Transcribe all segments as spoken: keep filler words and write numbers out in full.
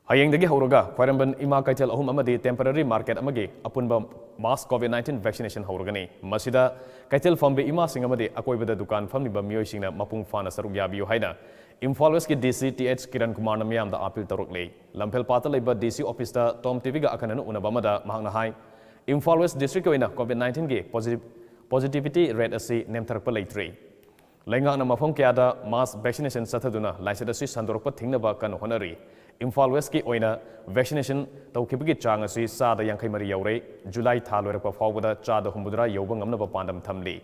ꯍꯌꯦꯡꯗꯒꯤ ꯍꯧꯔꯒ ꯈ꯭ꯋꯥꯏꯔꯝꯕꯟ ꯏꯃꯥ ꯀꯩꯊꯦꯜ ꯑꯍꯨꯝ ꯑꯃꯗꯤ temporary market ꯑꯃꯒꯤ ꯑꯄꯨꯟꯕ mass COVID nineteen vaccination ꯍꯧꯔꯒꯅꯤ꯫ ꯃꯁꯤꯗ ꯀꯩꯊꯦꯜ ꯐꯝꯕꯤ ꯏꯃꯥꯁꯤꯡ ꯑꯃꯗꯤ ꯑꯀꯣꯏꯕꯗ ꯗꯨꯀꯥꯟ ꯐꯝꯂꯤꯕ ꯃꯤꯑꯣꯏꯁꯤꯡꯅ ꯃꯄꯨꯡ ꯐꯥꯅ ꯁꯔꯨꯛ ꯌꯥꯕꯤꯌꯨ ꯍꯥꯏꯅ ꯏꯝꯐꯥꯜ West ꯀꯤ DC ꯇꯤ ꯑꯩꯆ ꯀꯤꯔꯟ ꯀꯨꯃꯥꯔꯅ ꯃꯤꯌꯥꯝꯗ appeal ꯇꯧꯔꯛꯂꯤ꯫ ꯂꯝꯐꯦꯜꯄꯥꯠꯇ ꯂꯩꯕ DC office ꯇ Tom TV ꯒ ꯑꯈꯟꯅꯅ ꯎꯅꯕ ꯑꯃꯗ ꯃꯍꯥꯛꯅ ꯍꯥꯏ, ꯏꯝꯐꯥꯜ West District ꯀꯤ ꯑꯣꯏꯅ COVID nineteen ꯒꯤ positive-, positivity rate ꯑꯁꯤ ꯅꯦꯝꯊꯔꯛꯄ ꯂꯩꯇ꯭ꯔꯤ꯫ ꯂꯩꯉꯥꯛꯅ ꯃꯐꯝ ꯀꯌꯥꯗ mass vaccination ꯆꯠꯊꯗꯨꯅ ꯂꯥꯏꯆꯠ ꯑꯁꯤ ꯁꯟꯗꯣꯔꯛꯄ ꯊꯤꯡꯅꯕ ꯀꯟꯅ ꯍꯣꯠꯅꯔꯤ꯫ ꯏꯝꯐꯥꯜ West ꯀꯤ ꯑꯣꯏꯅ vaccination ꯇꯧꯈꯤꯕꯒꯤ ꯆꯥꯡ ꯑꯁꯤ ꯆꯥꯗ ꯌꯥꯡꯈꯩ ꯃꯔꯤ ꯌꯧꯔꯦ꯫ ꯖꯨꯂꯥꯏ ꯊꯥ ꯂꯣꯏꯔꯛꯄ ꯐꯥꯎꯕꯗ ꯆꯥꯗ ꯍꯨꯝꯐꯨꯇꯔꯥ ꯌꯧꯕ ꯉꯝꯅꯕ ꯄꯥꯟꯗꯝ ꯊꯝꯂꯤ꯫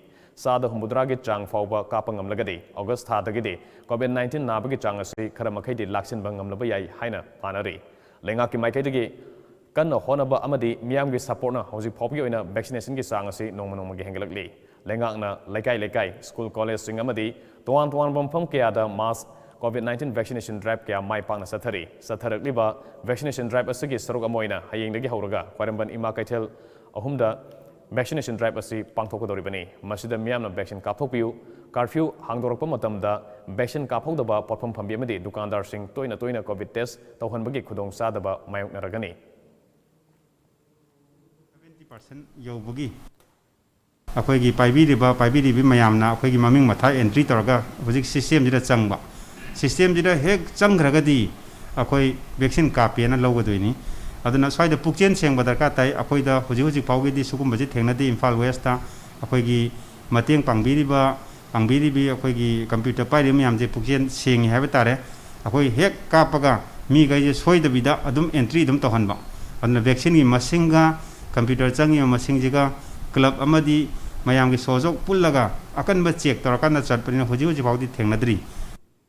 ꯆꯥꯗ ꯍꯨꯝꯐꯨꯇꯔꯥꯒꯤ ꯆꯥꯡ ꯐꯥꯎꯕ ꯀꯥꯞꯄ ꯉꯝꯂꯒꯗꯤ ꯑꯣꯒꯁ ꯊꯥꯗꯒꯤꯗꯤ COVID nineteen ꯅꯥꯕꯒꯤ ꯆꯥꯡ ꯑꯁꯤ ꯈꯔ ꯃꯈꯩꯗꯤ ꯂꯥꯛꯁꯤꯟꯕ ꯉꯝꯂꯕ ꯌꯥꯏ ꯍꯥꯏꯅ ꯄꯥꯅꯔꯤ꯫ ꯂꯩꯉꯥꯛꯀꯤ ꯃꯥꯏꯀꯩꯗꯒꯤ ꯀꯟꯅ ꯍꯣꯠꯅꯕ ꯑꯃꯗꯤ ꯃꯤꯌꯥꯝꯒꯤ support ꯅ ꯍꯧꯖꯤꯛ ꯐꯥꯎꯕꯒꯤ ꯑꯣꯏꯅ vaccination ꯒꯤ ꯆꯥꯡ ꯑꯁꯤ ꯅꯣꯡꯃ ꯅꯣꯡꯃꯒꯤ ꯍꯦꯟꯒꯠꯂꯛꯂꯤ꯫ ꯂꯩꯉꯥꯛꯅ ꯂꯩꯀꯥꯏ ꯂꯩꯀꯥꯏ, school, college ꯁꯤꯡ ꯑꯃꯗꯤ ꯇꯣꯉꯥꯟ ꯇꯣꯉꯥꯟꯕ ꯃꯐꯝ ꯀꯌꯥꯗ mass COVID nineteen vaccination drive ꯀꯌꯥ ꯃꯥꯏ ꯄꯥꯛꯅ ꯆꯠꯊꯔꯤ꯫ ꯆꯠꯊꯔꯛꯂꯤꯕ vaccination drive ꯑꯁꯤꯒꯤ ꯁꯔꯨꯛ ꯑꯃ ꯑꯣꯏꯅ ꯍꯌꯦꯡꯗꯒꯤ ꯍꯧꯔꯒ ꯈ꯭ꯋꯥꯏꯔꯝꯕꯟ ꯏꯃꯥ ꯀꯩꯊꯦꯜ ꯑꯍꯨꯝꯗ vaccination drive ꯑꯁꯤ ꯄꯥꯡꯊꯣꯛꯀꯗꯧꯔꯤꯕꯅꯤ꯫ ꯃꯁꯤꯗ ꯃꯤꯌꯥꯝꯅ vaccine ꯀꯥꯞꯊꯣꯛꯄꯤꯌꯨ꯫ Curfew ꯍꯥꯡꯗꯣꯔꯛꯄ ꯃꯇꯝꯗ vaccine ꯀꯥꯞꯍꯧꯗꯕ ꯄꯣꯠꯐꯝ ꯐꯝꯕꯤ ꯑꯃꯗꯤ ꯗꯨꯀꯥꯟꯗꯥꯔꯁꯤꯡ ꯇꯣꯏꯅ ꯇꯣꯏꯅ COVID test ꯇꯧꯍꯟꯕꯒꯤ ꯈꯨꯗꯣꯡꯆꯥꯗꯕ ꯃꯥꯌꯣꯛꯅꯔꯒꯅꯤ꯫ Seventy percent ꯌꯧꯕꯒꯤ ꯑꯩꯈꯣꯏꯒꯤ ꯄꯥꯏꯕꯤꯔꯤꯕ, ꯄꯥꯏꯕꯤꯔꯤꯕ ꯃꯌꯥꯝꯅ ꯑꯩꯈꯣꯏꯒꯤ ꯃꯃꯤꯡ ꯃꯊꯥ entry ꯇꯧꯔꯒ ꯍꯧꯖꯤꯛ system ꯁꯤꯗ ꯆꯪꯕ꯫ System ꯁꯤꯗ ꯍꯦꯛ ꯆꯪꯈ꯭ꯔꯒꯗꯤ ꯑꯩꯈꯣꯏ vaccine ꯀꯥꯞꯄꯦꯅ ꯂꯧꯒꯗꯣꯏꯅꯤ꯫ ꯑꯗꯨꯅ ꯁ꯭ꯋꯥꯏꯗ ꯄꯨꯛꯆꯦꯜ ꯁꯦꯡꯕ ꯗꯔꯀꯥꯔ ꯇꯥꯏ꯫ ꯑꯩꯈꯣꯏꯗ ꯍꯧꯖꯤꯛ ꯍꯧꯖꯤꯛ ꯐꯥꯎꯒꯤꯗꯤ ꯁꯤꯒꯨꯝꯕꯁꯤ ꯊꯦꯡꯅꯗꯦ꯫ ꯏꯝꯐꯥꯜ West ꯇ ꯑꯩꯈꯣꯏꯒꯤ ꯃꯇꯦꯡ ꯄꯥꯡꯕꯤꯔꯤꯕ, ꯄꯥꯡꯕꯤꯔꯤꯕꯤ ꯑꯩꯈꯣꯏꯒꯤ computer ꯄꯥꯏꯔꯤꯕ ꯃꯌꯥꯝꯁꯦ ꯄꯨꯛꯆꯦꯜ ꯁꯦꯡꯉꯤ ꯍꯥꯏꯕ ꯇꯥꯔꯦ꯫ ꯑꯩꯈꯣꯏ ꯍꯦꯛ ꯀꯥꯞꯄꯒ ꯃꯤꯈꯩꯁꯦ ꯁꯣꯏꯗꯕꯤꯗ ꯑꯗꯨꯝ entry ꯑꯗꯨꯝ ꯇꯧꯍꯟꯕ꯫ ꯑꯗꯨꯅ vaccine ꯒꯤ ꯃꯁꯤꯡꯒ computer ꯆꯪꯉꯤꯕ ꯃꯁꯤꯡꯁꯤꯒ club ꯑꯃꯗꯤ ꯃꯌꯥꯝꯒꯤ ꯁꯣꯖꯣꯛ ꯄꯨꯜꯂꯒ ꯑꯀꯟꯕ check ꯇꯧꯔꯀꯥꯟꯗ ꯆꯠꯄꯅꯤꯅ ꯍꯧꯖꯤꯛ ꯍꯧꯖꯤꯛ ꯐꯥꯎꯗꯤ ꯊꯦꯡꯅꯗ꯭ꯔꯤ꯫